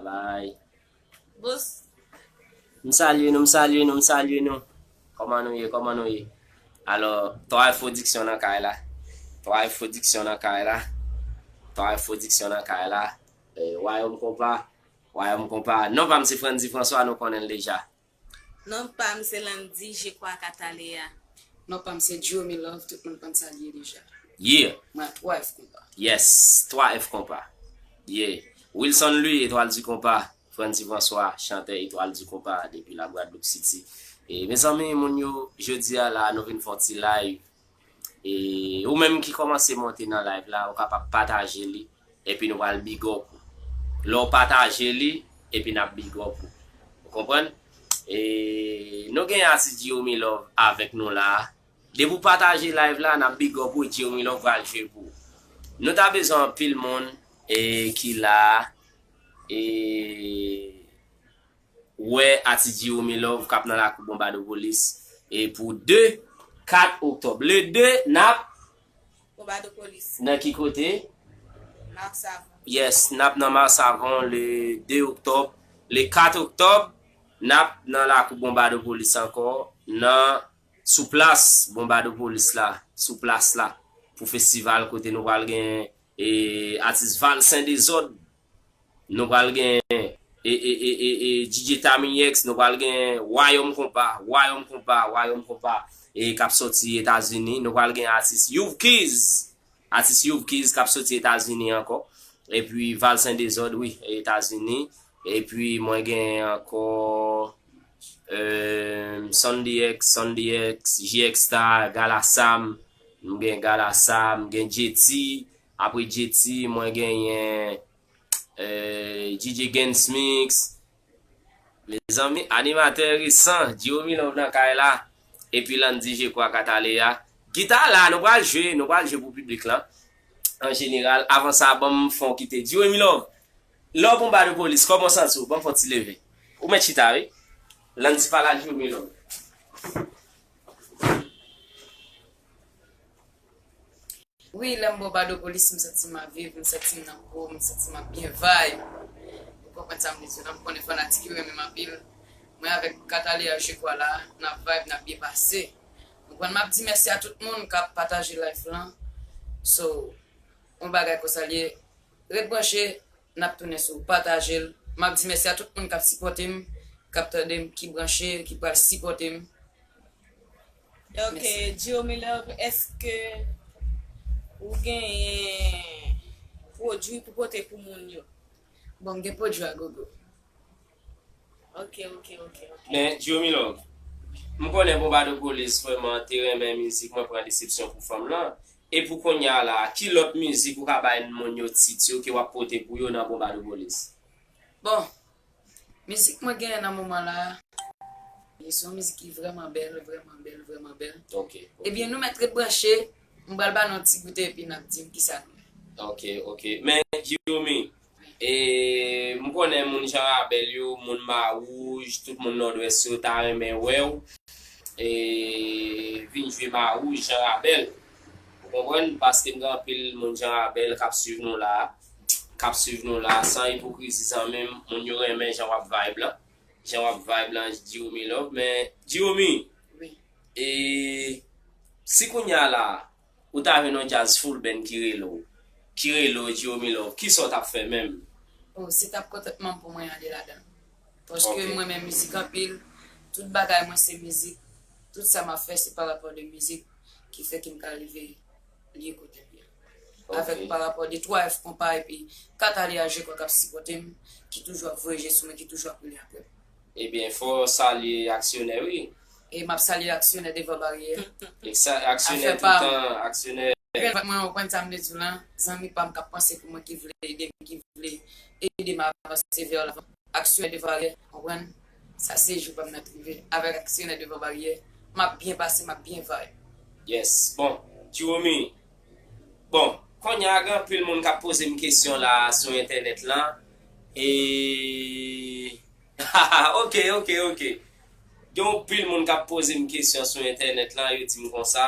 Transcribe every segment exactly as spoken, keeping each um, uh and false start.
Bye. Bos. M salye nou, m salye nou, m salye nou. Kòman nou ye, kòman nou ye? Alò, twa F Pwodiksyon nan kay la. Twa F Pwodiksyon nan kay la. Twa F Pwodiksyon nan kay la. Eh, Wayòm Konpa. Wayòm Konpa. Non pa m se Frandy François, nou konnen l deja. Non pa m se Landy, je crois Cataleya. Non pa m se Djomy Love, tout moun konn sa l ye deja. Yeah. Mwen a twa F Konpa. Yes, twa F Konpa. Yeah. Wilson Louis, Etwal di Konpa. Frandy François, chantè Etwal di Konpa depi la Guadeloupe City. E mezanmi, moun yo, jodi a la, nou vin fè yon ti live. E ou menm ki kòmanse monte nan live la, ou kapab pataje li, epi nou pral big up ou. Lè w pataje li, epi n ap big up ou. Ou konprann? E nou gen atis Djomy Love avèk nou la. Depi w pataje live la, n ap big up ou, Djomy Love pral jwe pou ou. Nou ta bezwen anpil moun e ki la e wè atis Djomy Love k ap nan lakou Bonbadopolis e pou de, kat oktòb. Le de, n ap Bonbadopolis. Nan ki kote? Marsavon. Yes, n ap nan Marsavon le de oktòb. Le kat oktòb, n ap nan lakou Bonbadopolis ankò, nan sou plas Bonbadopolis la, sou plas la, pou festival kote nou pral gen e, atis Valsen Dezòd. Nou pral gen e, e, e, e, e, D J Tamiyex, nou pral gen Wayòm Konpa, Wayòm Konpa, Wayòm Konpa, e k ap sòti Etazini. Nou pral gen atis Youv Keys, atis Youv Keys k ap sòti Etazini ankò. Epi Valsen Dezòd, wi, Etazini. Epi mwen gen ankò eh, Sandy X, Sandy X, J X Star, Gala Sam, m gen Gala Sam, m gen J T, apre J T, mwen genyen eh, D J Gains Mix. Mezanmi, animatè resan, Djomy Love nan kay la, epi Landy, je crois Cataleya. Gita la, nou pral jwe, nou pral jwe pou piblik lan. An jeneral, avan sa, ban m fè w kite Djomy Love. Lè w Bonbadopolis, kòman w santi w? Ban m fè w ti leve. Ou mèt chita, wi. Landy pale a Djomy Love. Wi, lè m Bonbadopolis, m santi m ap viv, m santi m nan po, m santi m ap byen vibe. Ou konprann sa m vle di w la, m konnen fanatik yo renmen m anpil. Mwen avèk Cataleya, je crois la, n ap vibe, n ap byen pase. Ou konprann, m ap di mèsi a tout moun k ap pataje live lan. So, yon bagay konsa l ye. Ret branche, n ap tounen sou pataje l. M ap di mèsi a tout moun k ap sipòte m, k ap tande m, ki branche, ki pral sipòte m. Ok, Djomy Love, èske ou genyen pwodui pou pote pou moun yo? Bon, m gen pwodui a gogo. Ok, ok, ok, ok. Men, Djomy Love, m konnen Bonbadopolis vrèman te renmen mizik, mwen pran desepsyon pou fanm lan. E pou kounye a la, ki lòt mizik ou ka bay moun yo tit yo ke w ap pote pou yo nan Bonbadopolis? Bon, mizik mwen genyen nan moman la, li se yon mizik ki vrèman bèl, vrèman bèl, vrèman bèl. Ok, ok. Ebyen, nou mèt ret branche, m pral ba nou yon ti goute epi n ap di m kisa nou ye. Ok, ok. Men, Djomy, e, m konnen moun Jan Rabèl yo, moun Mawouj, tout moun Nòdwès yo ta renmen wè w e, vin jwe Mawouj Jan Rabèl. Ou konprann? Paske m gen anpil moun Jan Rabèl k ap swiv nou la, k ap swiv nou la, san ipokrizi zanmi m, moun yo renmen jan w ap vibe lan, jan w ap vibe lan, Djomy Love, men Djomy, wi, e, si kounye a la, ou ta jwenn yon djaz full band ki rele w, ki rele w Djomy Love, kisa w t ap fè menm? Oh, se t ap kontantman pou mwen ale ladan l. Paske m renmen mizik anpil, tout bagay mwen se mizik, tout sa m ap fè se pa rapò de mizik ki fè ke m ka rive li kote m ye. Avèk pa rapò de twa F Konpa epi Cataleya je kwè k ap sipòte m, ki toujou ap voye je sou mwen, ki toujou ap rele apre m. Ebyen, fò w salye aksyonè, wi. E m ap salye aksyonè devan baryè. E sa, aksyonè toutan, aksyonè. Mwen, ou konn sa m vle di w lan, zanmi pa m k ap panse pou mwen, ki vle ede m, ki vle ede m avanse vè lavan. Aksyonè devan baryè, konprann? Sa se jou pa m nan rive. Avèk aksyonè devan baryè, m ap byen pase, m ap byen vibe. Yes. Bon, Djomy. Bon, kounye a gen anpil moun k ap poze m kesyon la sou entènèt lan. E Ok, ok, ok. Gen anpil moun k ap poze m kesyon sou entènèt lan, yo di m konsa,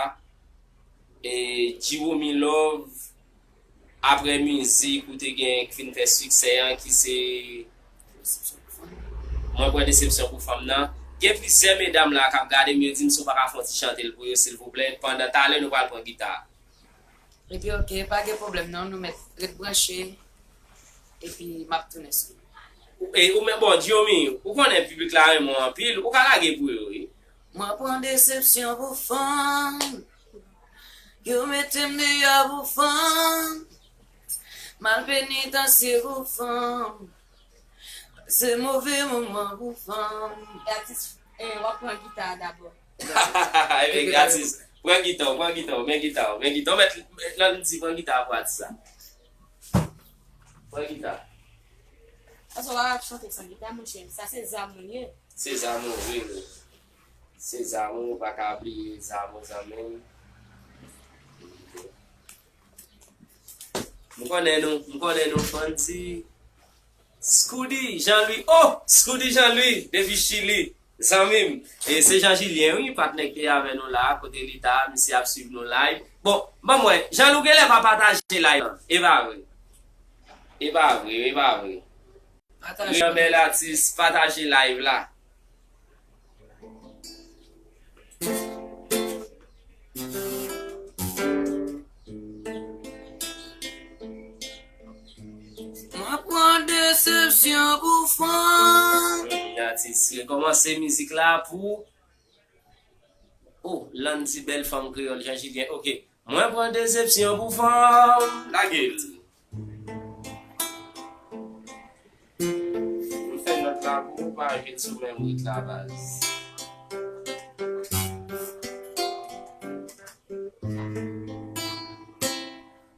e, Djomy Love, apre mizik ou te gen k fin fè siksè an, ki se desepsyon pou fanm. Mwen pran desepsyon pou fanm nan. Gen plizyè medam la k ap gade m, yo di m si w pa ka fè yon ti chante l pou yo, silvouplè, pandan talè nou pral pran gita. Epi oke, pa gen pwoblèm non, nou mèt ret branche, epi m ap tounen sou nou. E, ou men, bon, Diomi, ou konnen piblik la renmen w anpil, ou ka lage pou yo, wi. Mwen pran desepsyon pou fanm, yo mete m deyò pou fanm, m al penitansye pou fanm, se move moman pou fanm. Atis, eh, w ap pran gita a dabò. Ebyen, gratis. Pran gita w, pran gita w, men gita w, men gita w. Mèt Landy, pran gita pou atis la. Pran gita. Paske w ap chante san gita, monchè. Sa se zam ou ye. Se zam ou, wi, wi. Se zam ou, pa ka bliye zam ou, zanmi m. M konnen nou, m konnen nou fan ti Scooody Jean Louis. Oh! Scooody Jean Louis, depi Chili. Zanmi m. E se Jean Julien, wi, patnè ki te avè nou la, kote li ta, misye ap swiv nou live. Bon, ban m wè, Jean Louis genlè pa pataje live lan. E pa vre. E pa vre, e pa vre. Pataje. Yon bèl atis, pataje live la. Mwen pran desepsyon pou fanm. Atis, rekòmanse mizik la pou, oh, Landy, bèl fanm kreyòl, Jean Julien. Oke. Mwen pran desepsyon pou fanm. Lage l. M fè nòt la pou ou pa jwenn sou menm rit la, baz.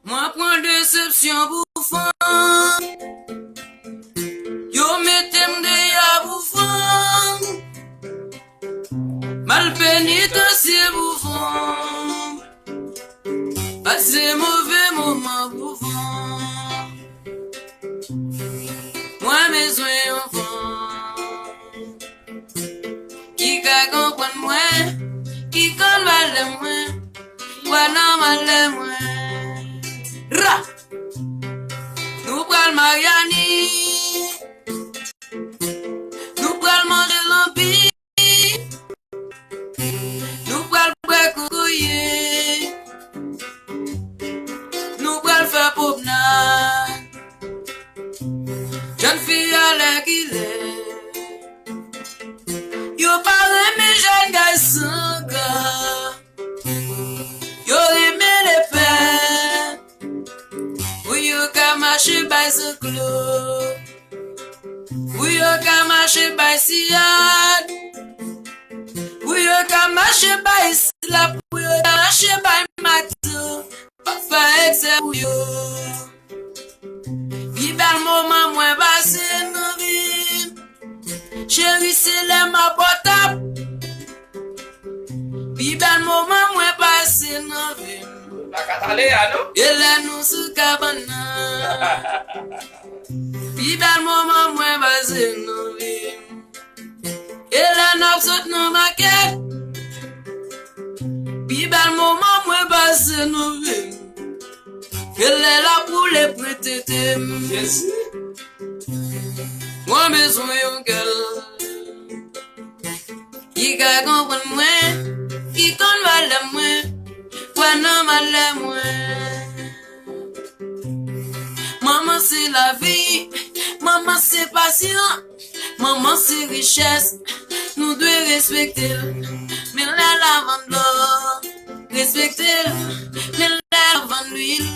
Mwen pran desepsyon pou fanm. Yo mete m deyò pou fanm. M al penitansye pou fanm. Pase move moman pou fanm. Mwen bezwen yon fanm ki ka konprann mwen, ki konn valè mwen, kwè nan malè mwen. Ra! Nou pral Maryani, nou pral manje lanbi. Nou pral bwè kokoye. Nou pral fè pwomnad. Jèn fi alèkile. Yo pa renmen jèn gason ankò. Yo renmen lepè. Pou yo ka mache bay zoklo. Pou yo ka mache bay siyad. Pou yo ka mache bay slap. Pou yo ka mache bay mato. Pa fè eksè pou yo. Pi bèl moman mwen pase nan vi m. Cheri, se lè m a pòtab. Pi bèl moman mwen pase nan vi m. Pa ka tale a, non? E lè nou sou kabann nan. Pi bèl moman mwen pase nan vi m. E lè n ap sot nan makèt. Pi bèl moman mwen pase nan vi m. E lè l ap woule pran tete m. Jezi. Mwen bezwen yon gèl ki ka konprann mwen, ki konn valè mwen, kwè nan malè mwen. Manman se lavi, manman se pasyan, manman se richès, nou dwe respekte l. Men lè l ap vann dlo, respekte l. Men lè l ap vann lwil,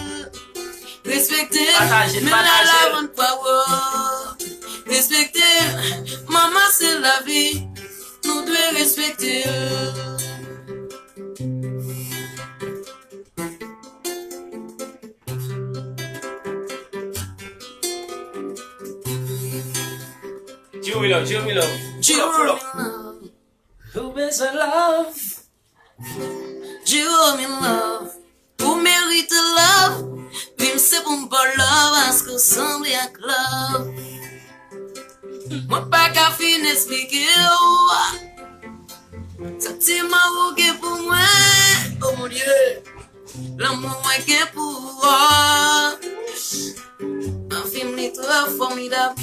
respekte l. Pataje l, men lè l ap vann pwawo, respekte l. Manman se lavi, nou dwe respekte l. Jerome Love, Jerome Love. Pull up, pull up. Ou bezwen love. Jerome Love. Ou merite love. Vim se pou m ba w love, paske w sanble ak love. Mwen pa ka fin eksplike w santiman ou gen pou mwen. Oh mon Dieu. Lanmou mwen gen pou ou. Anfin, li twò fòmidab.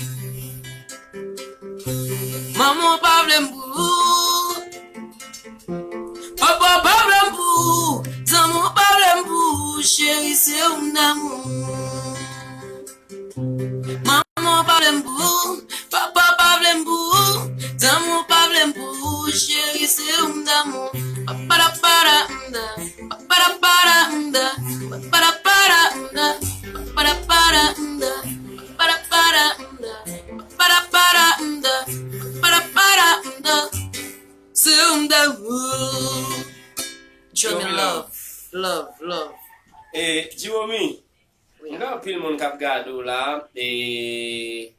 Manman pa vle m pou ou. Papa pa vle m pou ou. Zanmi pa vle m pou ou. Cheri, se ou m damou. Manman pa vle m pou ou, papa pa vle m pou ou, zanmi pa vle m pou ou, cheri, se ou m damou. Paparaparamda, paparaparamda, paparaparamda, paparaparamda, paparaparamda, paparaparamda, paparaparamda, se ou m damou. Show me love, love, love. E, Diomi, wi. M gen anpil moun k ap gade w la, e,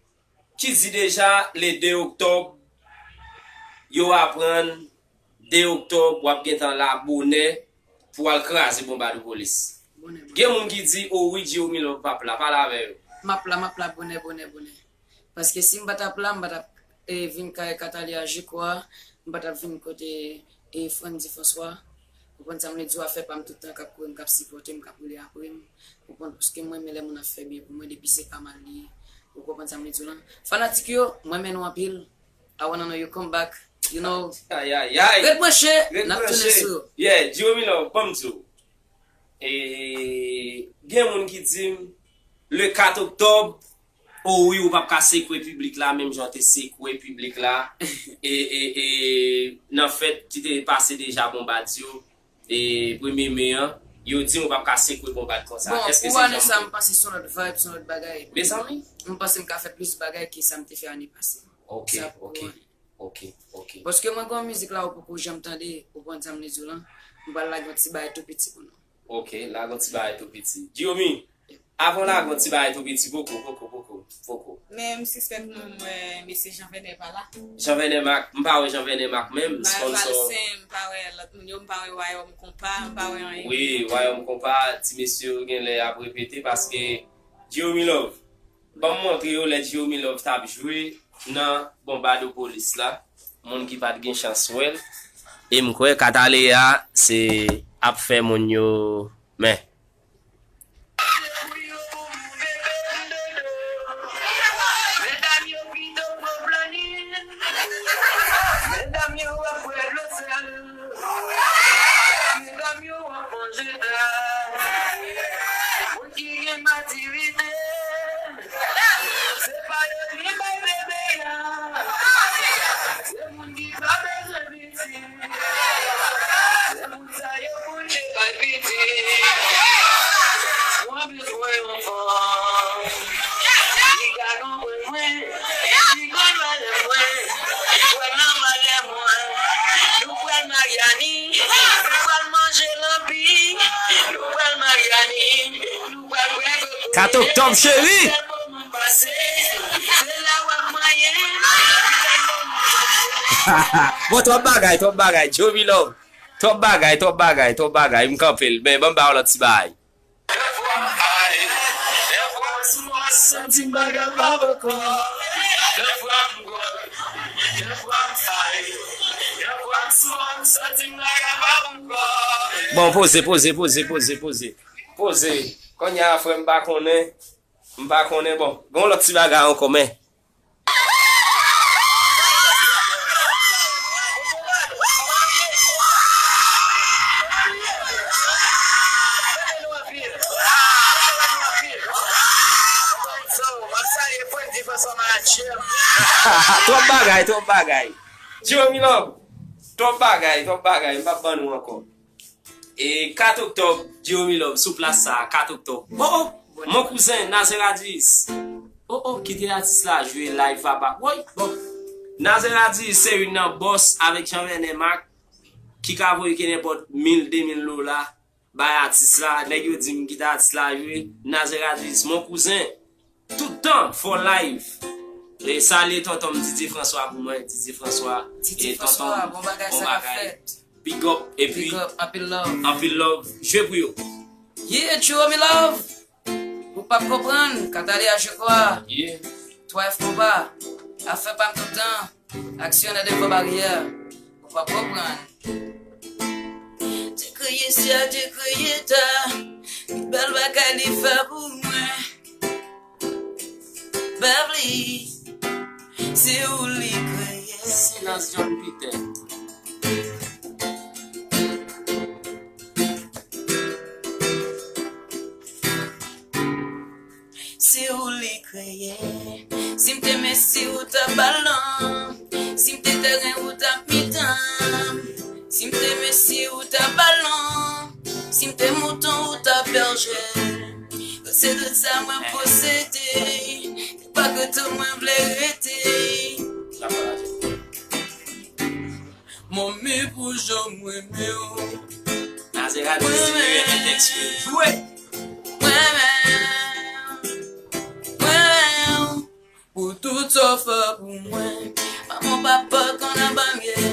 ki di deja le de oktòb, yo aprann de oktòb, w ap gentan la bonè pou w al kraze Bonbadopolis. Bonè, bonè. Gen moun ki di, o wi, Diomi Love p ap la, pale avè yo. M ap la, m ap la bonè, bonè, bonè. Paske si m pa t ap la, m pa t ap, e, vin kay Kataliya Jekwa, m pa t ap vin kote, e, Frandy François. Ou konprann sa m vle di w, afè pa m tout tan k ap kouri m, k ap sipòte m, k ap rele apre m. Ou konprann, paske m renmen lè moun ap fè byen pou mwen depi se pa mal li ye. Ou konprann sa m vle di w lan? Fanatik yo, m renmen nou anpil. I wanna know you come back, you know. Ay, ay, ay. Ret branche, n ap tounen sou. Yeah, Diomi Love, ban m di w. E, gen moun ki di m, le kat oktòb, o wi, ou p ap ka sekwe piblik la, menm jan w te sekwe piblik la, e, e, e, nan fèt ki te pase deja Bonbad yo, e, premye me an, yo di m ou p ap ka sekwe Bonbad konsa. Bon, èske pou se ane sa, m panse se yon lòt vibe, se yon lòt bagay. Mezanmi? M panse m ka fè plis bagay ke sa m te fè ane pase. Ok, ok. Ok, ok. Paske mwen gen yon mizik la ou poko janm tande, ou konn sa m vle di w lan. M pral lage yon ti bagay tou piti pou nou. Ok, lage yon ti bagay tou piti. Diomi, avan w lage yon ti bagay tou piti, poko, poko, poko, poko. Men m sispèk mwen, mwen, mesye Jean Venet pa la. Jean Venet Marc, m pa wè Jean Venet Marc menm, sponsor. M pa wè Valsen, m pa wè lòt moun yo, m pa wè Wayòm Konpa, m pa wè anyen. Wi, Wayòm Konpa, ti mesye yo genlè ap repete paske Diomi Love. Ban m montre yo lè Diomi Love t ap jwe nan Bonbadopolis la. Moun ki pa t gen chans wè l. E m kwè Kataleya se ap fè moun yo men. Medam yo ap bwè dlo sèl. Medam yo ap manje dra. Moun ki gen matirite, se pa yo ki bay bebe a. Se moun ki pa bezwen pitit. Se moun sa yo pou n te bay pitit. Mwen bezwen yon fanm. Piga nou mwen, mwen, piga nou mwen, pral nan malè mwen. Nou pral Maryani, nou pral manje lanbi, nou pral Maryani, nou pral bwè kokoye. Kat oktòb, cheri! Sèl moman pase, se la w ap manyen. Bon, twòp bagay, twòp bagay, Diomi Love. Twòp bagay, twòp bagay, twòp bagay, m kanpe l. Men, ban m ba w lòt ti bagay. Dèfwa m ay, dèfwa m sou mòn, santi m pa kapab ankò. Dèfwa m gòl, dèfwa m ay, dèfwa m sou mòn, santi m pa kapab ankò. Bon, poze, poze, poze, poze, poze. Poze. Kounye a, frè m pa konnen, m pa konnen, bon, gen yon lòt ti bagay ankò, men. Twòp bagay, twòp bagay. Diomi Love, twòp bagay, twòp bagay, m p ap ban nou ankò. E kat oktòb, Diomi Love, sou plas sa a, kat oktòb. Oh, oh, mon kouzen, Nazer Adris. Oh, oh, kite atis la jwe live papa. Woy, bon. Nazer Adris se youn nan bòs avèk Jean Venet Marc ki ka voye ke nenpòt mil, de mil dola bay atis la. Nèg yo di m kite atis la jwe. Nazer Adris, mon kouzen. Tout tan, for life. E salye tonton m Didier François pou mwen, Didier François. Didier François, bon bagay, sa k ap fèt. Big up, epi big up, anpil love. Anpil love. Jwe pou yo. Yeah, Diomi Love. Ou p ap konprann, Kataleya Jekwa. Yeah. Twa F konpa. Afè pa m tout tan. Aksyonè devan baryè. Ou p ap konprann. Te kreye syèl, te kreye tè. Pi bèl bagay li fè pou mwen. Beverly, se ou li kreye. Silans John Peter. Si w li kreye, si m te Mesi ou ta balon, si m te teren ou ta mitan, si m te Mesi ou ta balon, si m te mouton ou ta bèje. Se tout sa mwen posede, se pa kote mwen vle rete. Manmi pou jan mwen renmen w. Nazera de Désiré, entèks yo jwe. Mwen renmen w, mwen renmen w. Pou tout sa w fè pou mwen. Manman, papa konn abandone.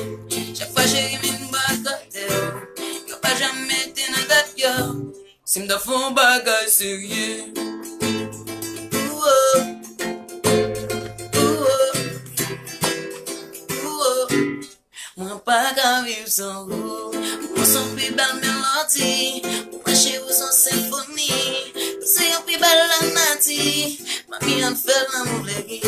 Chak fwa cheri vin bò kote w, yo pa janm mete nan tèt yo si m ta fè yon bagay serye. Ouwo, ouwo, ouwo. Mwen pa ka viv san ou. Ou se yon pi bèl melodi. Pou mwen cheri ou se yon senfoni. Ou se yon pi bèl lanati. Manmi, ann fè lanmou fleri.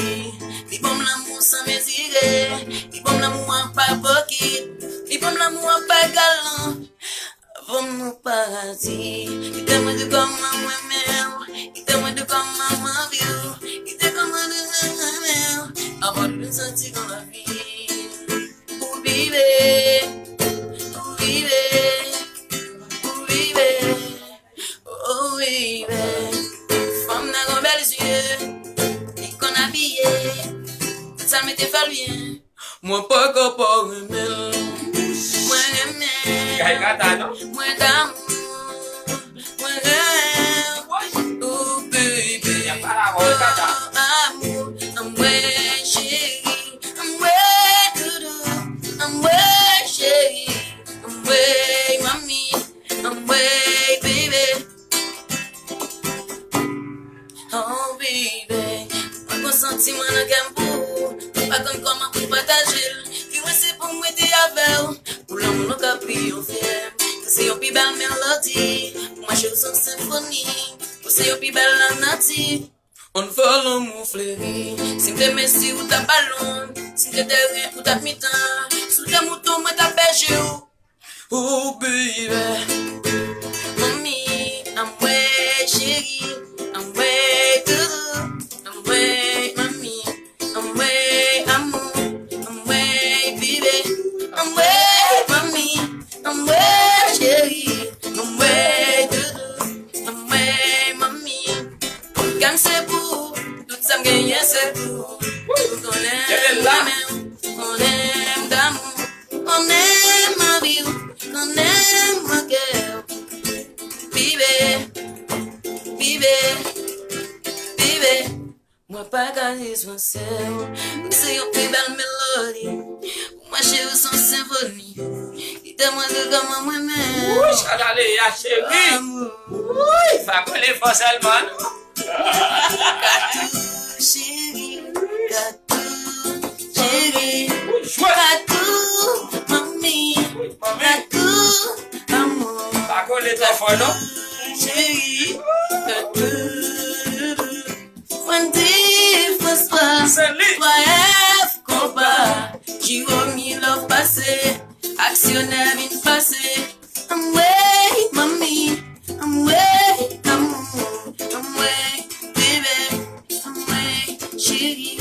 Li ban m lanmou san mezire. Li ban m lanmou an pa pokit. Li ban m lanmou an pa galan. Avan nou paradi. Kite mwen di kòman mwen renmen w. Kite mwen di kòman mwen anvi w. Kite kòman mwen renmen w. Avan nou santi kon lavi. Ou vive, ou vive, ou vive, oh vive. Fanm nan gon bèl zye, li konn abiye, tout sa mete fè l byen. Mwen pa ka pa renmen l. Mwen renmen. Kay Kata, non? Mwen damou. Mwen renmen. Woy. Oh, baby. Y ap pale avè w, Kata. Oh, amou. Anmwey, cheri. Anmwey, doudou. Anmwey, cheri. Anmwey, manmi. Anmwey, baby. Oh, baby, mwen gon santiman nan kè m pou ou. Mwen pa konn kòman pou m pataje l. Di mwen se pou mwen te avè w. Pou lanmou nou ka pi yon fyè. Ou se yon pi bèl melodi. Pou mwen, cheri, ou se yon senfoni. Ou se yon pi bèl lanati. Ann fè lanmou fleri. Si m te Mesi, ou ta balon. Si m te teren, ou ta mitan. Si w te mouton, mwen ta bèje w. Oh, baby. Manmi, anmwey, cheri, anmwey, doudou, anmwey, manmi, anmwey, amou, anmwey, baby, anmwey, manmi, anmwey, cheri, anmwey, doudou, anmwey, manmi. Kè m se pou ou, tout sa m genyen se pou ou. Ou konnen m renmen w, konnen m damou. Konnen m anvi w, konnen m manke w. Vive, vive, vive. Mwen pa ka dispanse w. Ou se yon pi bèl melodi. Pou mwen, cheri, ou se yon senfoni. Kite mwen di kòman mwen renmen w. Wouy, Chandalia, cheri. Amou. Wouy, pa kole fò sèlman, non. Katou, cheri, Katou, cheri, Katou, manmi, Katou, amou. Pa kole twò fò, non. Cheri, Katou. Wendy François, twa F konpa, Jiwomi love pase, aksyonè vin pase. Anmwey, manmi, anmwey, amou, anmwey, bebe, anmwey, cheri,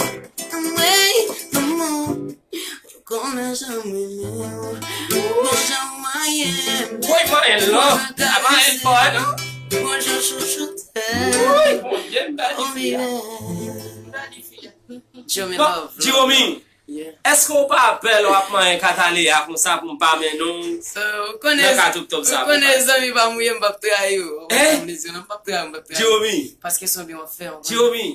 anmwey, lanmou. Ou konnen jan m renmen w, ou konnen jan w manyen m. Woy, manyen l non, pa manyen l fò a non. Bonjou chouchoute. Woy, Bondye, m ta di fi a. M ta di fi a. Jeremy Love. Jeremy. Yeah. Èske w pa pè lè w ap manyen Kataleya konsa pou m pa mennen w nan katouktòp sa pou w pase? Ou konnen zanmi pa m ou ye, m p ap trayi w. Ou konprann sa m vle di w non, m p ap trayi w, m p ap trayi w. Jeremy. Paske se yon byen w ap fè, w konprann? Jeremy.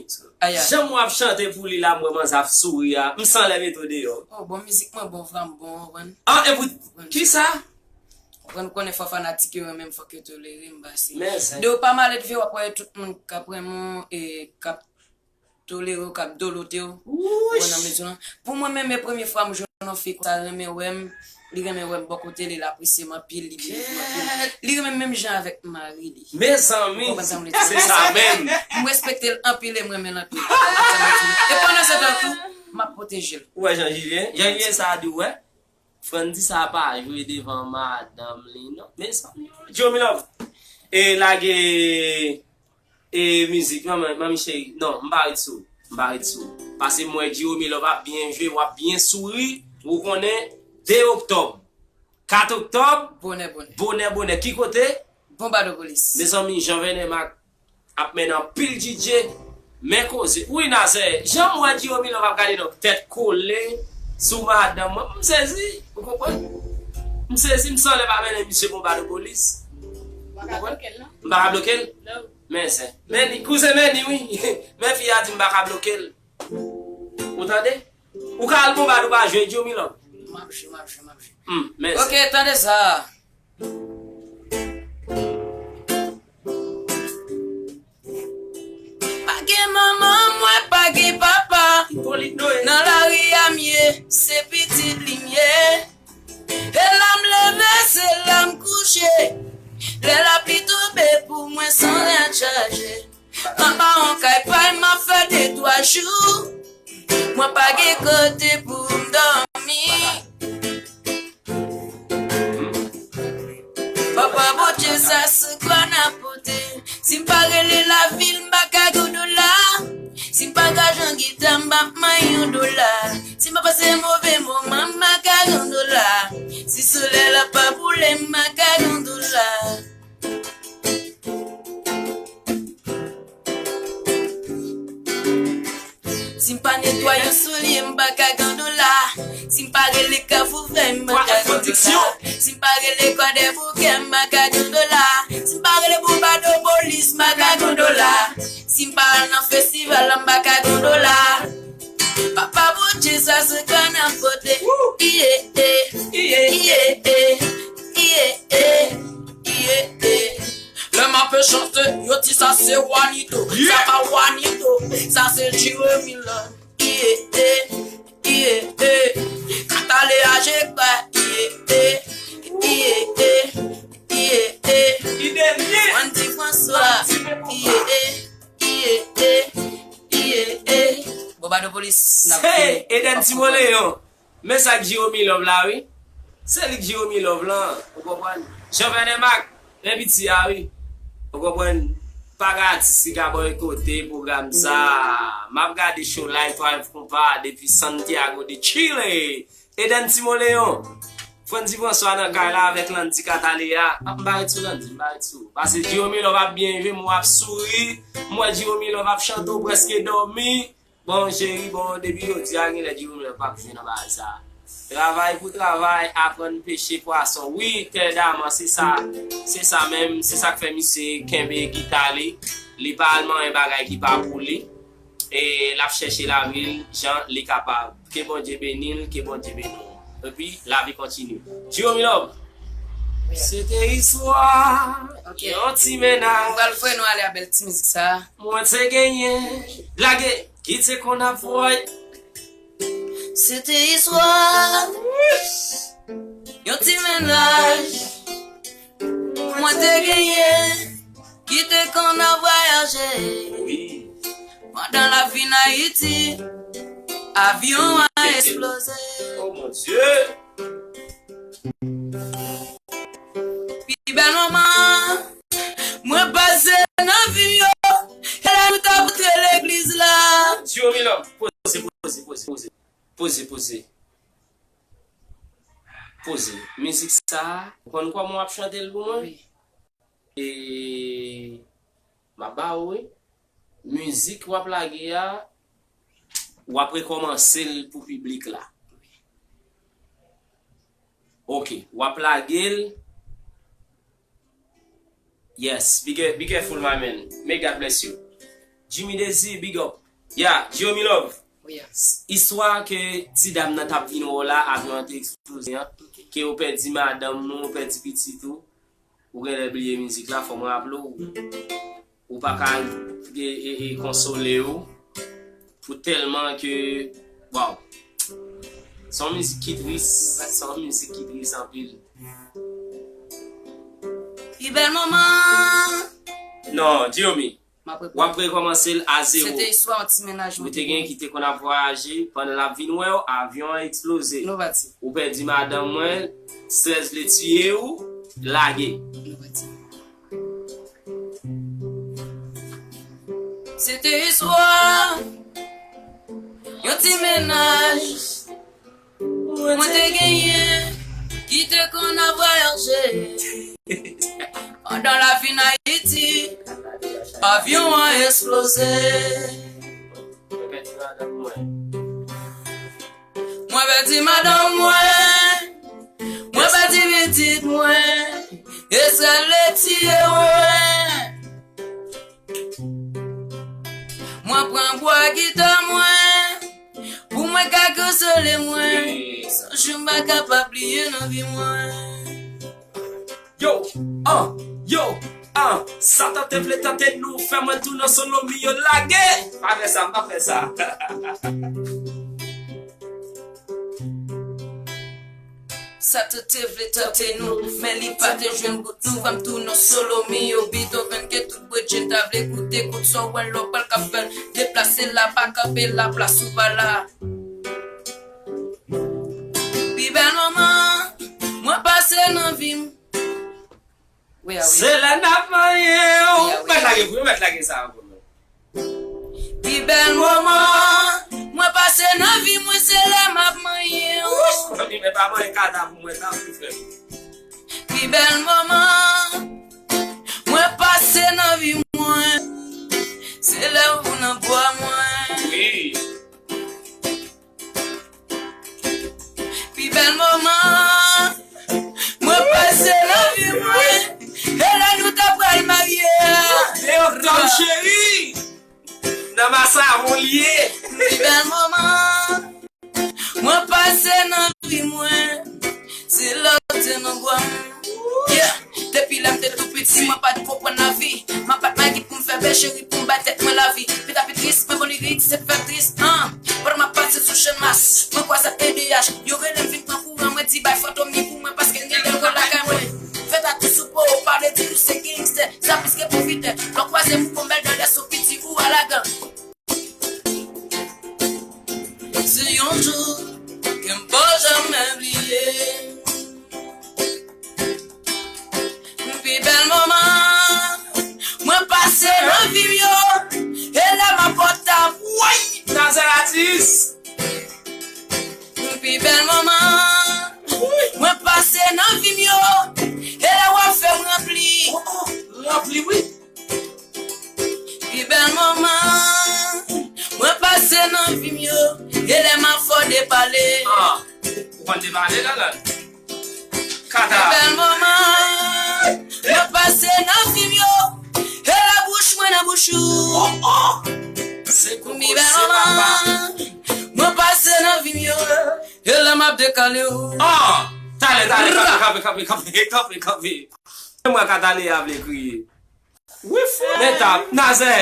Aya. Janm w ap chante pou li la, m wè manzè ap souri a, m sanlè mete w deyò. Oh, bon, mizik mwen bon, vwa m bon, w konprann? Ah, e pou kisa? W konprann, konnen fò fanatik yo renmen m, fòk yo tolere m pase. Men sa. De w pa malelve, w ap wè tout moun k ap renmen w e k ap tolere w, k ap dolote w. Wouch! Ou konprann sa m vle di w lan? Pou mwen menm, e premye fwa m jwenn yon fi konsa renmen wè m, li renmen wè m bò kote li, l apresye m anpil, li beni m anpil. Li renmen m menm jan avèk mari li. Mezanmi, se sa menm. M respekte l anpil e m renmen l anpil. E pandan se tan tou, m ap pwoteje l. Ou wè Jan Jilyen? Jan Jilyen sa a di w wè. Frandy sa pa jwe devan madanm li non. Mezanmi, Joe Milove. E lage e mizik, manman, manmi cheri. Non, m pa ret sou. M pa ret sou. Paske m wè Joe Milove ap byen jwe, w ap byen souri. Ou konnen, de oktòb, kat oktòb, bonè, bonè. Bonè, bonè. Ki kote? Bonbadopolis. Mezanmi, Jan Vènè Mak ap mennen anpil djidje. Men koze. Wi, Nazè, jan m wè Joe Milove ap gade nan tèt kole sou madanm mwen, m sezi. Ou konprann? M sezi, m sanlè pa mennen misye Bonbadopolis. Ou konprann? M pa ka bloke l? Men se. Men li, kouzen men li, wi. Men fi a di m pa ka bloke l. Ou tande? Ou ka al Bonbad ou pa jwe Joe Milove. M ap jwe, m ap jwe, m ap jwe. Hmm, men se. Ok, tande sa. Pa gen manman, mwen pa gen papa. Nan lari a m ye, se pitit li m ye. E la m leve, se la m kouche. Lè lapli tonbe pou mwen, san rad chaje. Anba yon kay pay, m ap fè de twa jou. Mwen pa gen kote pou m dòmi. Papa Bondye, sa se kwa n ap pote. Si m pa rele lavil, m pa ka gen dola. Si m pa ka jwe gita, m p ap manyen yon dola. Si m pa pase move moman, m pa ka gen dola. Si solèy la pa boule, m pa ka gen dola. Si m pa netwaye yon soulye, m pa ka gen dola. Si m pa rele Kafou Vè, m pa ka gen dola. Si m pa rele Kwadèboukè, m pa ka gen dola. Si m pa rele Bonbadopolis, m pa ka gen dola. Si m pa al nan festival la, m pa ka gen dola. Papa Bondye, sa se kwa n ap pote. Iye, e, iye, e, iye, e, iye, e. Lè m ap chante, yo di sa se Juanito. Sa pa Juanito, sa se Joe Milove. Iye, e, iye, e. Kataleya, je kwè, iye, e, iye, e, iye, e. Wendy François, iye, e, iye, e, iye, e. Bonbadopolis, n ap vini. Eden Timoleyon. Men sa k Joe Milove la, wi. Se li k Joe Milove lan, ou konprann? Jan Vènè Mak, men piti a, wi. Ou konprann? Pa gen atis ki ka bòykote pwogram sa. M ap gade show Live Twelve Konpa depi Santiago de Chile. Eden Timoleyon. Frandy François nan kay la avèk Landy Cataleya. M pa ret sou Landy, m pa ret sou. Paske Joe Milove ap byen jwe, m wè ap souri. M wè Joe Milove ap chante, w prèske dòmi. Bon, cheri, bon, depi jodi a, genlè Jerome p ap jwe nan bagay sa. Travay pou travay, aprann peche pwason. Wi, Tè Daman, se sa, se sa menm, se sa k fè misye kenbe gita li, li pa al manyen bagay ki pa pou li, e l ap chèche lavi l jan li kapab. Ke Bondye beni l, ke Bondye beni w. Epi, lavi kontinye. Jerome Love. Se te istwa yon ti mennaj. Mwen pral voye nou ale a bèl ti mizik sa. Mwen te genyen. Lage. Ki te konn ap voye. Se te istwa yon ti mennaj. Mwen te genyen. Ki te konn ap vwayaje. Wi. Pandan l ap vin Ayiti, avyon an eksploze. Oh mon Dieu! Pi bèl moman mwen pase nan vi m yo, se lè nou t ap antre legliz la. Jerome Love, poze, poze, poze, poze. Poze, poze. Poze. Mizik sa, ou konn kòman w ap chante l pou mwen? Wi. E m ap ba ou, wi. Mizik w ap lage a, w ap rekòmanse l pou piblik la. Ok, w ap lage l. Yes, be, care- be careful, my man. May God bless you. Jimmy Désir, big up. Yeah, Jerome Love. Wi, yeah. S- Istwa ke ti dam nan t ap vin wè w la, avyon an te eksploze an, ke ou pèdi madanm ou, ou pèdi pitit ou, ou genlè bliye mizik la, fò mwen raple w. Ou pa ka e, e, e konsole w pou tèlman ke, waw. Se yon mizik ki tris, se yon mizik ki tris anpil. Pi bèl moman. Non, Jerome. M ap reprann. W ap rekòmanse l a zewo. Se te istwa yon ti mennaj mwen te genyen ki te konn ap vwayaje. Pandan l ap vin wè w, avyon an eksploze. Nou pati. Ou pèdi madanm mwen, strès vle tiye w, lage. Nou pati. Se te istwa yon ti mennaj mwen te genyen ki te konn ap vwayaje. Pandan l ap vin Ayiti, avyon an eksploze. Mwen pèdi madanm mwen, mwen pèdi pitit mwen, e sa l vle tiye mwen. Mwen pran bwa gita mwen pou mwen ka konsole mwen. San jou m pa kapab bliye nan vi mwen. Yo, an, yo, an, sa tante vle tante nou, fè mwen tou nan solo mi yo lage. Pa fè sa, pa fè sa. Sa tante vle tante nou, men li pa te jwenn bout nou. Fè m tou nan solo mi yo, Beethoven ke tout bredjen ta vle koute, kout sa w wè lò pral k ap fè l deplase la, pa kanpe la, plas ou pa la. Pi bèl moman mwen pase nan vi m. Wi a wi. Se lè n ap manyen w. Wi a wi. Mèt lage pou yo, mèt lage sa ankò non. Pi bèl moman mwen pase nan vi mwen se lè m ap manyen w. Wouch, zanmi, men pa manyen kadav mwen nan pi frè m. Pi bèl moman mwen pase nan vi mwen se lè ou nan bra mwen. Wi. Pi bèl moman mwen pase nan vi mwen e lè nou ta pral marye a. De oktòb cheri, nan Masavon l ye. Pi bèl moman mwen pase nan vi mwen se lè w te nan bra m. Yeah. Depi lè m te tou piti, mwen pa t konprann lavi. M ap bat magi pou m fè bè cheri, pou m bay tèt mwen lavi. Pita pi tris, mwen bon lirik, se fè tris, an. Pandan m ap pase sou Channmas, mwen kwaze ak E D H. Yo rele m vin pran kouran, mwen di bay fantom ni pou mwen, paske n gen dèl kò lakay mwen. Fè tatouch sou po, pa vle di ou se gangstè, sa plis ke pwofitè. Lè w kwaze m pou konbèl dèlè sou piti ou alagan. Se yon jou ke m pa janmen bliye. Pi bèl moman mwen pase nan vi m yo, e lè m ap pòtab, woy, Nazaratis. Pi bèl moman mwen pase nan vi m yo, e lè w ap fè m ranpli. Oh, oh, ranpli, wi. Pi bèl moman mwen pase nan vi m yo, e lè m ap fè w depale. Ah, ou konn depale, Lanlan? Kata. Pi bèl moman mwen pase nan vi m yo, e lè bouch mwen nan bouch ou. Oh, oh. Se koko, se papa. Pi bèl moman mwen pase nan vi m yo, e lè m ap dekale w. Ah, talè, talè, kanpe, kanpe, kanpe, kanpe, kanpe, kanpe. Se mwen Kataleya vle kriye. Wi fou. Men tap, Nazè.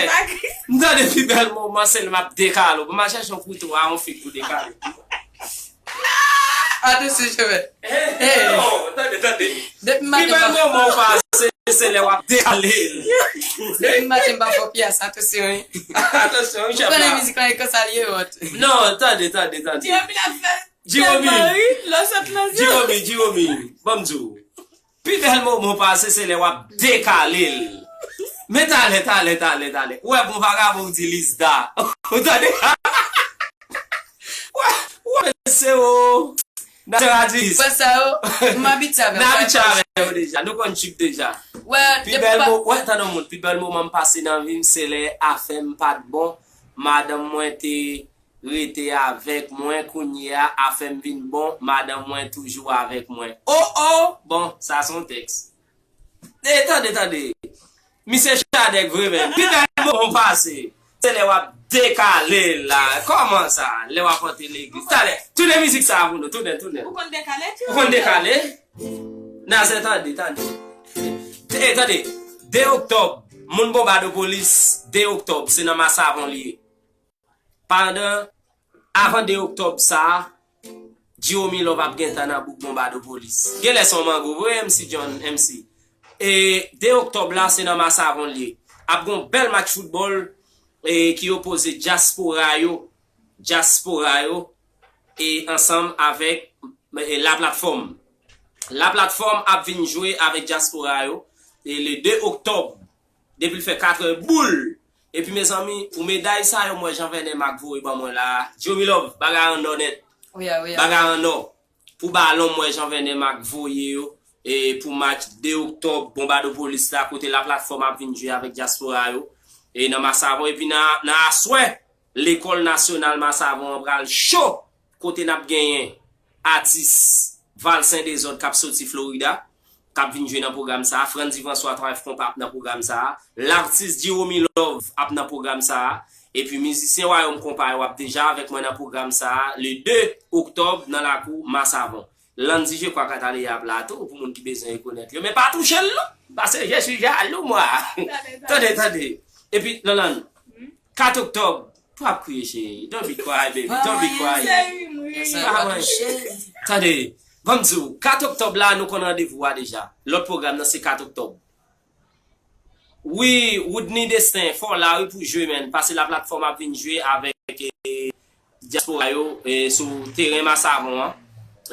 M tande pi bèl moman se lè m ap dekale w. Bon, m a chèche yon kouto a yon fig pou dekale. Atansyon, chèvè. Hey, non, tande, tande. Depi maten pi bèl moman w pase, se lè w ap dekale l. Depi maten m pa fè pyès, atansyon, wi. Atansyon, wi, chèf la. Ou konnen mizik lan e konsa l ye, wòt. Non, tande, tande, tande. Jeremy ap fè Jeremy. Jeremy, Jeremy, ban m di w. Pi bèl moman w pase se lè w ap dekale l. Men talè, talè, talè, talè. Ou wè bon vagabon ou di Lizda. Ou tande? Ou wè, ou wè mesye o. N a tradis. Wè sa yo, m abitye avè yo. N abitye avè yo deja. Nou konn trik deja. Wè, pi bèl mo-, wè, tande yon moun. Pi bèl moman m pase nan vi m se lè afè m pa t bon. Madanm mwen te rete avèk mwen, kounye a afè m vin bon, madanm mwen toujou avèk mwen. O o! Bon, sa se yon tèks. E tande, tande. Misye chadèk vre menm. Pi bèl moman w pase se lè w ap dekale l la. Kòman sa? Lè w ap antre legliz. Talè. Tounen mizik sa a pou nou. Tounen, tounen. Ou konn dekale, tou? Ou konn dekale? Nazè, tande, tande. E tande. De oktòb, moun Bonbadopolis, de oktòb, se nan Masavon li ye. Pandan, avan de oktòb sa a, Jeremy Love ap gentan nan bouk Bonbadopolis. Genlè se yon mango vre, M C John, M C. E de oktòb la, se nan Masavon l ye. ap gen yon bèl match foutbòl e ki opoze dyaspora yo, dyaspora yo e ansanm avèk e, La Platfòm. La Platfòm ap vin jwe avèk dyaspora yo e le de oktòb depi l fè katrè boul. Epi mezanmi, pou meday sa yo m wè Jean Vernet Marc voye ban mwen la a, Diomi Love, bagay an nò nèt. Bagay an nò. Pou balon m wè Jean Vernet Marc voye yo e pou match de oktòb Bonbadopolis la kote La Platfòm ap vin jwe avèk dyaspora yo e nan Masavon epi nan, nan aswè lekòl nasyonal Masavon an pral cho kote n ap genyen atis Valsen Dezòd k ap soti Florida k ap vin jwe nan pwogram sa a, Frantzy François Thrive Konpa ap nan pwogram sa a, latis Diomi Love ap nan pwogram sa a, epi mizisyen Wayòm Konpa yo ap deja avèk mwen nan pwogram sa a le de oktòb nan lakou Masavon. Landy je kwa Kataleya ap la tou pou moun ki bezwen rekonèt yo, men pa touche l non, paske je suis jaloux moi. Tande, tande. Epi Lanlann, kat oktòb, w ap kriye cheri, don't be cry baby, don't be cry. Tande, ban m di w, kat oktòb la nou konn randevou a deja. Lòt pwogram nan se kat oktòb. Wi, Woodny Destin, fò w la wi pou jwe menn, paske La Platfòm ap vin jwe avèk e, dyaspora yo e, sou teren Masavon an.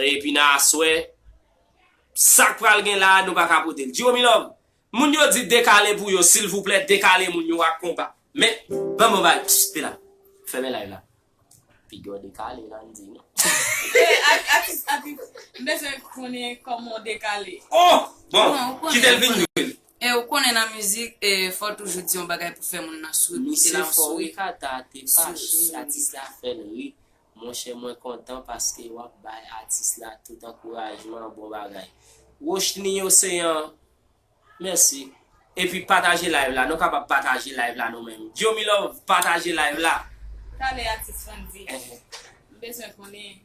Epi nan aswè, sa k pral gen la a nou pa ka pote l. Diomi Love, moun yo di dekale pou yo silvouplè, dekale moun yo ak konpa. Men, ban m yon bagay, psst, pe la, fèmen live la. Piga w dekale Landy non. Atis, atis, m bezwen konnen kòman w dekale. Oh! Bon, kite l vin jwe l. E ou konnen nan mizik e fò w toujou di yon bagay pou fè moun nan souri, kite la yon souri. Misye fò wi, Kata te fache, atis la fè l ri. Monchè mwen kontan paske w ap bay atis la tout ankourajman, bon bagay. Rochny Ocean, mèsi. Epi pataje live la, nou kapab pataje live la nou menm. Diomi Love, pataje live la. Kale atis Frantzy. M bezwen konnen.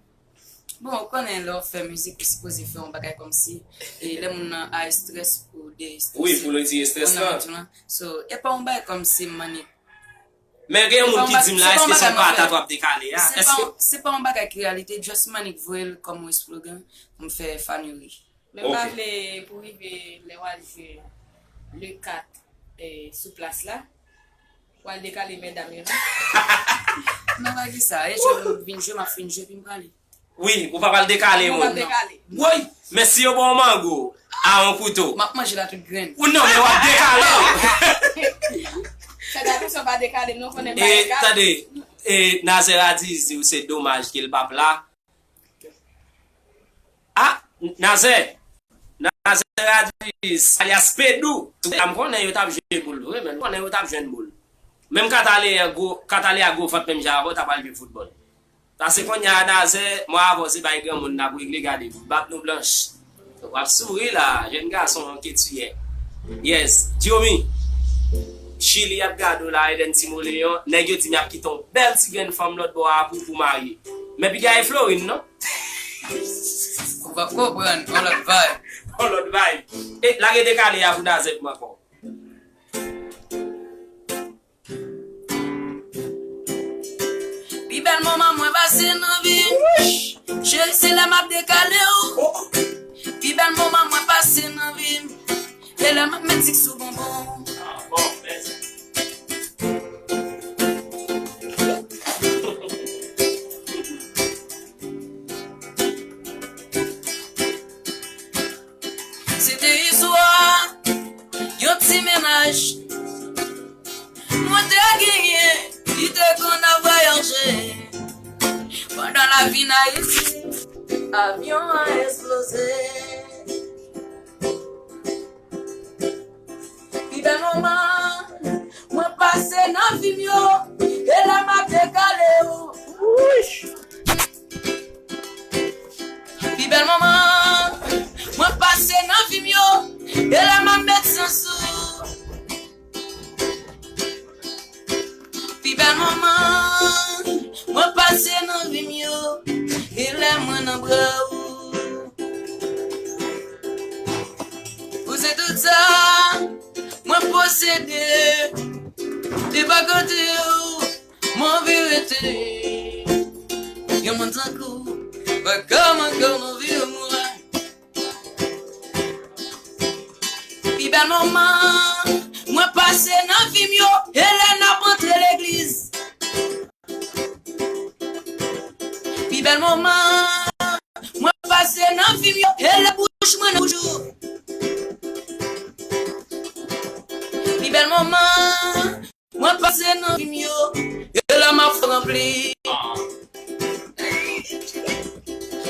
Bon, ou konnen lè w fè mizik ou sipoze fè yon bagay kòmsi e lè moun nan a estrès ou destrese. Wi, pou retire estrès lan. So, e pa yon bagay kòmsi m annik. Men gen yon moun ki di m la, èske se yon patat w ap dekale a? Se pa yon bagay ki reyalite, just m annik voye l kòm yon slogan pou m fè fan yo ri. Men m pa vle pou rive lè w al jwe le kat e, sou plas la, w al dekale medam yo non. Non, pa di sa, e jwe m vin jwe, m ap fin jwe epi m prale. Wi, ou pa pral dekale moun. Woy, men si yo ba w mango a yon kouto. M ap manje la tout grenn. Ou non, men w ap dekale. Fè atansyon pa dekale, nou konnen bagay. E, tande, e, Nazè Radiz di w se domaj ke l p ap la. Ah, Nazè. Nazè Radiz, alyas Pedou. M konnen yo t ap jwe boul vre, men m konnen yo t ap jwenn boul. Menm Kataleya gwo, Kataleya gwo vant menm jan avè w, t ap al jwe foutbòl. Paske kounye a Nazè, mwen avè w se bay granmoun n ap regle, gade, bat nou blanch. W ap souri la, jèn gason ke tu es. Yes, Diomi. Chili ap gade w la, Eden Timoleyon. Nèg yo di m y ap kite yon bèl ti grenn fanm lòt bò a pou, pou marye. Men piga e Florin, non? Ou p ap konprann, yon lòt vibe. Yon lòt vibe. E, lage dekale a pou Nazè pou mwen ankò. Pi bèl moman mwen pase nan vi m. Cheri, se lè m ap dekale w. Pi bèl moman mwen pase nan vi m. E lè m ap met tik sou bonbon. Se te istwa yon ti mennaj. Mwen te genyen, li te konn ap vwayaje. Pandan l ap vin Ayiti, avyon an esploze. Pi bèl moman mwen pase nan vi m yo, e lè m ap dekale w. Pi bèl moman mwen pase nan vi m yo, e lè m ap met sans ou. Pi bèl moman mwen pase nan vi m yo, e lè mwen nan bra ou. Ou se tout sa mwen posede. E pa kote ou m anvi rete. Yon moun tankou w pa ka manke w nan vi mwen. Pi bèl moman mwen pase nan vi m yo, e lè n ap antre legliz. Pi bèl moman mwen pase nan vi m yo, e lè bouch mwen nan bouch ou. Pi bèl moman mwen pase nan vi m yo, e lè m ap fè ranpli.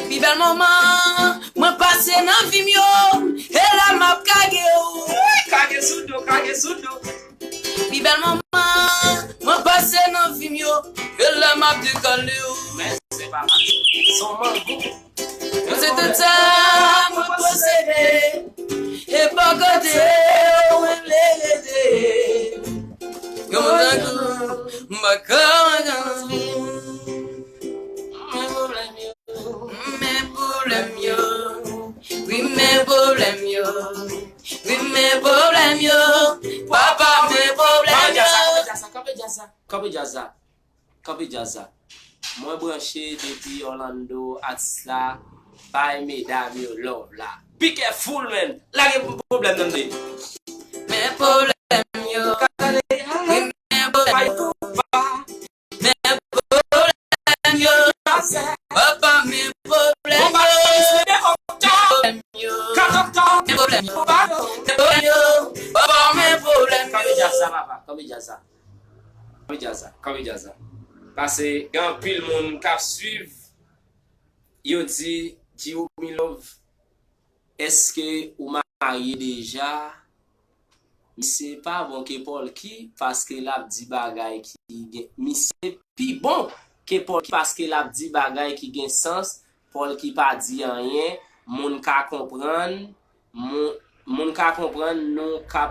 Pi bèl moman mwen pase nan vi m yo, e lè m ap kage ou. Kage sou do, kage sou do. Pi bèl moman mwen pase nan vi m yo, e lè m ap dekale ou. Men se pa mati, se yon mangou. Mwen se tout sa mwen posede, e bò kote ou mwen vle rete. Yon moun tankou m pa ka anvi. Men pwoblèm yo, men pwoblèm yo, wi men pwoblèm yo, wi men pwoblèm yo, papa men pwoblèm yo. Kanpe djaz la, kanpe djaz la, kanpe djaz la, kanpe djaz la. Mwen branche depi Orlando, atis la bay medam yo love la. Be careful, man. Lage pwoblèm nan de. Men pwoblèm yo. Wi, men pwoblèm yo. Men pwoblèm yo. Papa, men pwoblèm yo. Men pwoblèm yo. Men pwoblèm yo. Men pwoblèm yo. Papa, men pwoblèm yo. Kanpe djaz sa, papa. Kanpe djaz sa. Kanpe djaz sa, kanpe djaz sa. Paske gen anpil moun k ap swiv, yo di, G O Milove, èske ou marye deja? Misye pa bon ke Polky, paske l ap di bagay ki gen, misye pi bon ke Polky, paske l ap di bagay ki gen sans, Polky pa di anyen, moun ka konprann, moun, moun ka konprann, nou ka,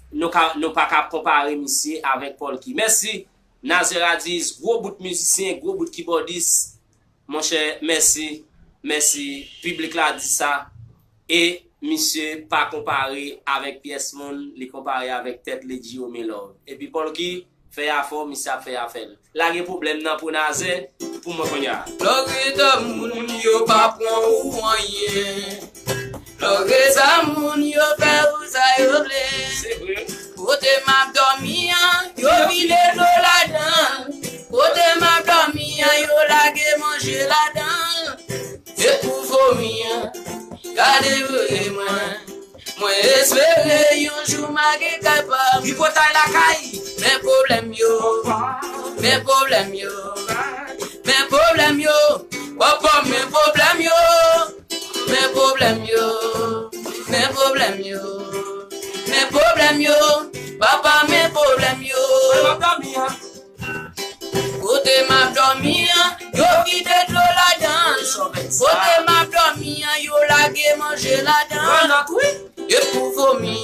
nou ka, nou pa ka konpare misye avèk Polky. Mèsi, Nazer Adiz, gwo bout mizisyen, gwo bout kibòdis. Monchè, mèsi, mèsi, piblik la di sa. E misye pa konpare avèk pyès moun, li konpare avèk tèt li, G O Milove. Epi Polky fè afè w, misye ap fè afè l. Lage pwoblèm nan pou Nazer pou mwen kounye a. Lòreta moun yo pa pran ou anyen. Lòreta moun yo fè ou sa yo vle. Se vre. Kote m ap dòmi an, yo vide dlo ladan l. Kote m ap dòmi an, yo lage manje ladan l. E pou vomi an, gade voye mwen. Mwen espere yon jou m a gen kay pa m. Tripotay lakay. Men pwoblèm yo, men pwoblèm yo, men pwoblèm yo. Papa, men pwoblèm yo, men pwoblèm yo, men pwoblèm yo, men pwoblèm yo. Papa, men pwoblèm yo. Mwen m ap dòmi an. Kote m ap dòmi an, yo vide dlo ladan l. Kote m ap dòmi an, yo lage manje ladan l. E pou vomi,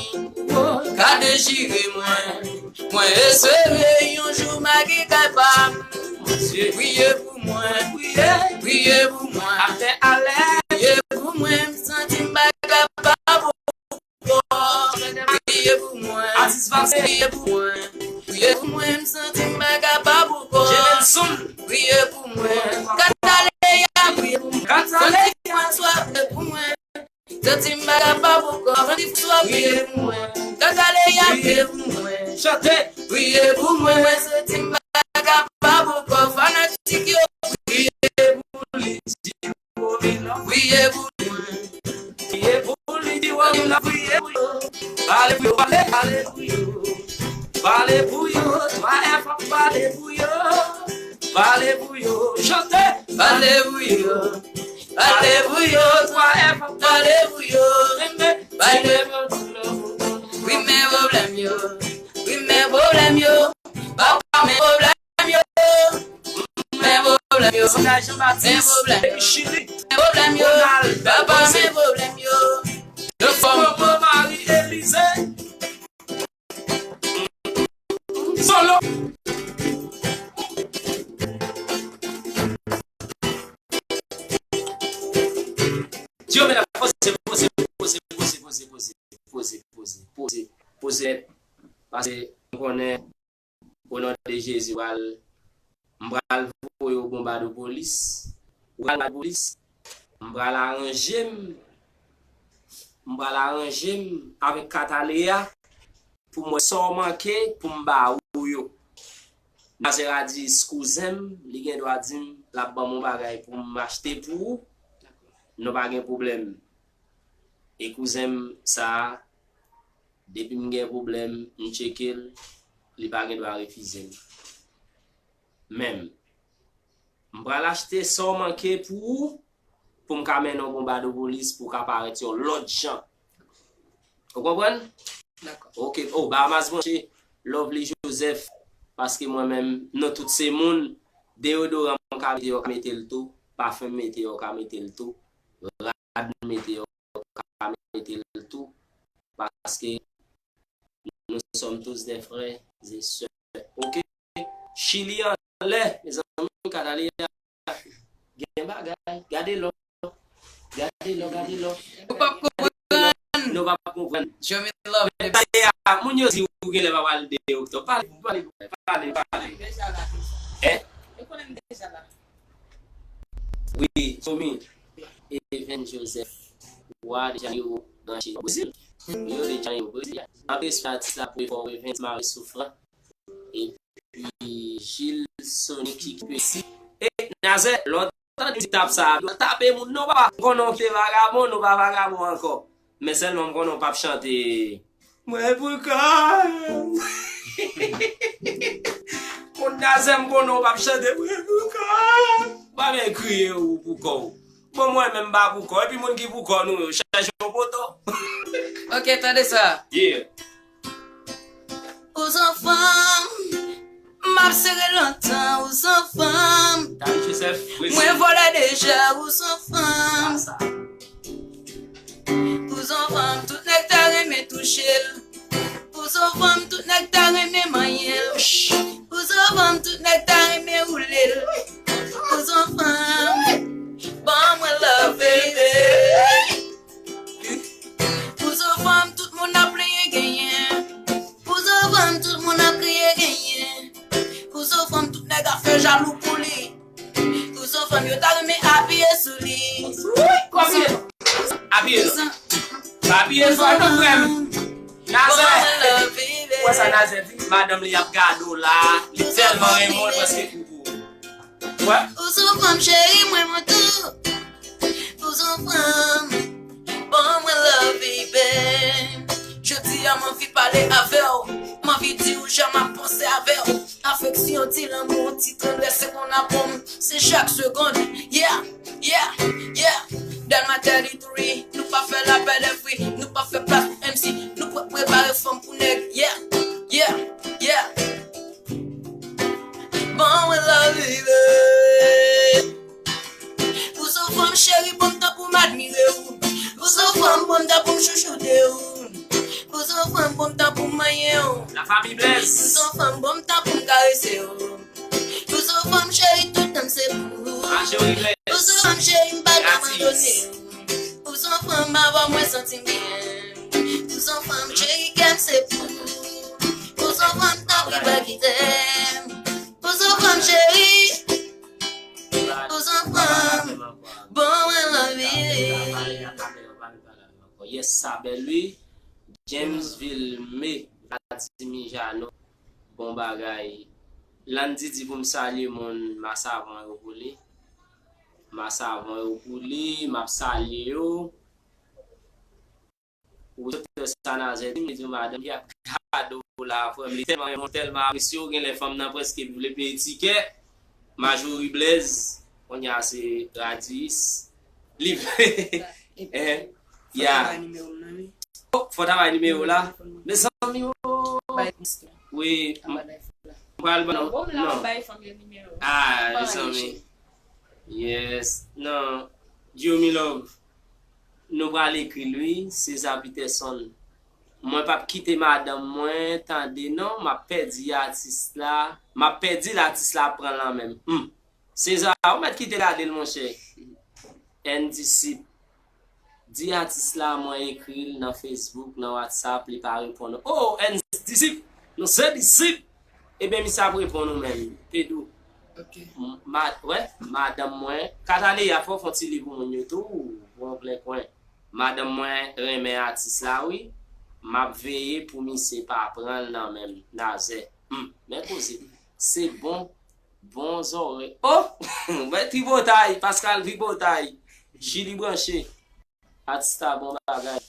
ka dechire mwen. Mwen espere yon jou m a gen kay pa m. Priye pou mwen, priye, priye pou mwen. Atè alè. Priye pou mwen, m santi m pa kapab. Priye pou mwen. Atis Valse. Priye pou mwen. Priye pou mwen, m santi m pa kapab ankò. Priye pou mwen. Kataleya, priye pou mwen. Kataleya. Santi mwen swaf, priye pou mwen. Santi m pa kapab ankò. Santi m swaf, priye pou mwen. Kataleya, priye pou mwen. Chante. Priye pou mwen, mwen santi m pa kapab ankò. Fanatik yo, priye pou li. Priye pou mwen. Priye pou li, di w ap priye pou yo. Pale pou yo, pale, pale pou yo. Pale pou yo, twa F ap pale pou yo. Pale pou yo, chante. Pale pou yo. Pale pou yo, twa F ap pale pou yo. Pale pou yo. Wi, men pwoblèm yo. Wi, men pwoblèm yo. Papa, men pwoblèm yo. Men pwoblèm yo. Men pwoblèm yo. Men pwoblèm yo. Papa, men pwoblèm yo. Yo fò m. Marie Élisée. Solo. Yo, medam, poze, poze, poze. Paske m konnen, o non de Jezi, m pral, m pral voye w gon bado polis. Ou pral bado polis. M pral aranje m. M pral aranje m avèk Kataleya. pou m wè sa w manke pou m ba ou yo. Nazè Radis kouzen m, li gen dwa di m l ap ban m yon bagay pou m achte pou ou. Nou pa gen pwoblèm. E kouzen m sa a, depi m gen pwoblèm, m tcheke l, li pa gen dwa refize m. Menm. M pral achte sa w manke pou ou, pou m ka mennen w Bonbadopolis, pou w ka parèt yon lòt jan. Ou konprann? Dakò. Ok. Oh, Bahamas branche, Lovely Joseph, paske mwen menm, nou tout se moun, deyodoran m ka mete yo, ka mete l tou, pafen m mete yo, ka mete l tou, rad m mete yo, ka mete l tou, paske nous sommes tous des frères et sœurs. Ok? Chili anlè, mezanmi, Kataleya. Gen bagay. Gade lò. Gade lò, gade lò. Ou p ap konprann. Nou p ap konprann. Show me love, baby. Kataleya, moun yo di ou genlè pa pral de oktòb. Pale, pale, pale, pale. Hein? Yo konnen m deja la. Wi, Somi. Even Joseph. Wa de Janeiro branche Brezil. Rio de Janeiro, Brezil. Anplis, atis la pou efò Evens Marie Souffrant. Epi Gilles Sonic Kiki Petit. E Nazè, lontan di tap sa, yo tape moun non papa. M konnen w kite vagabon, nou pa vagabon ankò. Men sèlman m konnen w p ap chante. Mwen pou kò m. Moun Nazè m konnen w p ap chante mwen pou kò m. Pa vin kriye ou pou kò w. Bon, mwen menm m pa pou kò. Epi moun ki pou kò nou yo, chèche yon poto. Ok, tande sa. Yeah. Ou son fanm, m ap sere lontan, ou son fanm. David Joseph, Wesley. Mwen vòlè deja, ou son fanm. Sa, sa. Ou son fanm, tout nèg ta renmen touche l. Ou son fanm, tout nèg ta renmen manyen l. Ou son fanm, tout nèg ta renmen woule l. Ou son fanm, ban mwen love, baby. Ou son fanm, tout moun ap plenyen genyen. Ou son fanm, tout moun ap kriye genyen. Ou son fanm, tout nèg ap fè jalou pou li. Ou son fanm, yo ta renmen apiye sou li. Wi, apiye non. Apiye non. Pa apiye sou atou frè m. Nazè. Ou wè sa Nazè di? Madanm li ap gade w la. Li tèlman renmen w, l prèske fou pou ou. Wè. Ou son fanm cheri, mwen mwen tou. Ou son fanm, ban mwen love, baby. Jodi a, m anvi pale avè w. M anvi di w jan m ap panse avè w. Afeksyon, ti lanmou, ti tandrès, se konn a bon m. Se chak segonn. Yeah, yeah, yeah. Dèlma tèritri, nou pa fè lapè de fri. Nou pa fè plas pou M C. Nou pre-, prepare fanm pou nèg. Yeah, yeah, yeah. Ban mwen love, baby. Ou son fanm cheri, ban m tan pou m admire w. Ou son fanm, ban m tan pou m chouchoute w. Ou son fanm, ban m tan pou m manyen w. La famille Blaise. Ou son fanm, ban m tan pou m karese w. Ou son fanm cheri, tout tan m se pou ou. Marjorie Blaise. Ou son fanm cheri, m pa ka abandone w. Ou son fanm, avè w mwen santi m byen. Ou son fanm cheri, kè m se pou ou. Ou son fanm, tanpri pa kite m. Ou son fanm cheri. Ou son fanm, ban mwen love, baby. Yes, sa bèl wi. James Vilmé, Vladimir Jeannot, bon bagay. Landy di pou m salye moun Masavan yo pou li. Masavan yo pou li, m ap salye yo. Ou sot fè sa Nazè di, m di madanm li ap gade w la, frè m, li tèlman renmen w, tèlman apresye w, genlè fanm nan prèske vle peye tikè. Majori Blaise, kounye a se Radis. Li vle, hein, ya. Oh, fò ta bay nimewo la. Mezanmi, oh. Wi, m pral ban nou. Non. Ah, mezanmi. Yes. Non. Diomi Love. Nou pral ekri l wi, César Peterson. Mwen p ap kite madanm mwen tande non, m ap pèdi atis la, m ap pèdi l, atis la ap pran l nan men m. Hmm. César, ou mèt kite gade l monchè. N Disip. Di atis la mwen ekri l nan Facebook, nan WhatsApp, li pa reponn. Oh, N Disip, nou se disip. Ebyen, misye ap reponn ou menm. Pedro. Ok. M-, ma-, wè, madanm mwen, Kataleya, fò w fè yon ti li pou moun yo tou, ou pran plen kwen. Madanm mwen renmen atis la, wi. M ap veye pou misye pa pran l nan men m. Nazè. Hmm, men koze. Se bon, bon zòrèy. Oh! Mwen tripotay, Pascal tripotay. Jili branche. Atista bon bagay.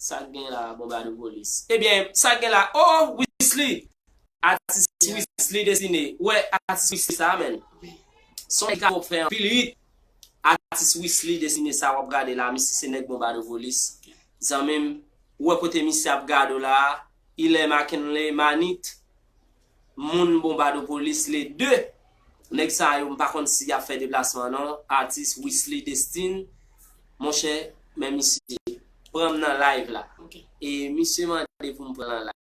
Sa k gen la, Bonbadopolis. Ebyen, sa k gen la, oh, Wisly! Atis Wisly Destiné. Ou wè atis Wisly sa, menn. Se yon nèg ki ka fè anpil hit. Atis Wisly Destiné sa w ap gade la, misye se nèg Bonbadopolis. Zanmi m, ou wè kote misye ap gade w la, Ilè Makenley Manit, moun Bonbadopolis le de. Nèg sa yo, m pa konn si y ap fè deplasman non. Atis Wisly Destin, monchè, men misye pran m nan live la. E misye mande pou m pran l nan